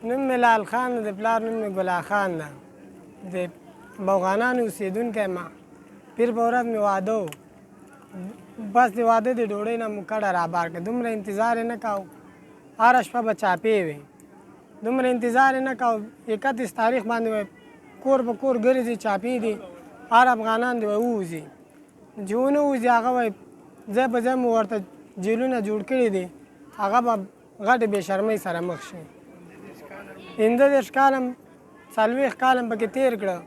نوم مې لال خان د پلار نوم مې ګلا خان ده، د بوغانانو اوسېدونکی ما. پیر په ورځ مې واده و، بس د واده د ډوډۍ نه مو کډه رابار کړه. دومره انتظار یې نه کاوه، هره شپه به چاپې وې، دومره انتظار یې نه کاوه. 31 تاریخ باندې وایي کور په کور ګرځي، چاپې دي، هر افغانان دې وایي ووځي. چې ونه وځي هغه وایي ځای په ځای مو ورته جیلونه جوړ کړي دي، هغه به غټې بې شرمۍ سره مخ شي. 35 کاله، 40 کاله پکې تېر کړه.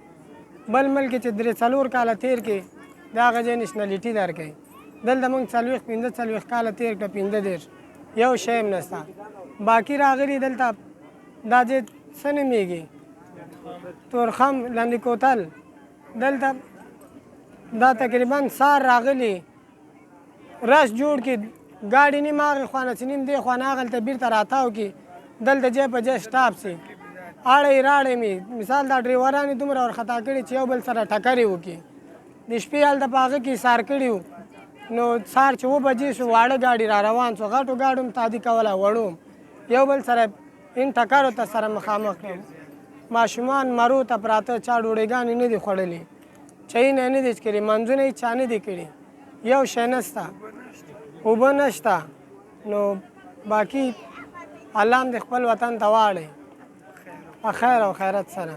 بل ملک چې 3-4 کاله تېر کړي د هغه ځای نشنلیټي درکوي. دلته موږ 40 45 کاله تېر کړه، 35 یو شی هم نشته. باقي راغلي دلته دا چې څه نومېږي تورخم لاندې کوتل، دلته دا تقریبا سار راغلي رش جوړ کړي، ګاډي نیم هغې خوا نه چې نیم دې خوا نه هغلته بېرته راتاو کړي، دلته ځای په ځای سټاپ سي، اړی راړی مې. مثال دا ډریوران یې دومره ورخطا کړي چې یو بل سره ټکرې وکړي. د شپې هلته په هغه کې سار کړي وو، نو سهار چې 7 بجې شو واړه ګاډي را روان شو، غټو ګاډو هم تادي کوله، وړو یو بل سره ان ټکرو ته سره مخامخ کړو. ماشومان مرو ته پراته، چا ډوډۍګانې نه دي خوړلې، چایونه یې نه دي څکلي، منځونه یې چا نه دي کړي، یو شی نشته، اوبه نشته. نو باقي الله هم د خپل وطن ته واړی په خیر او خیرت سره.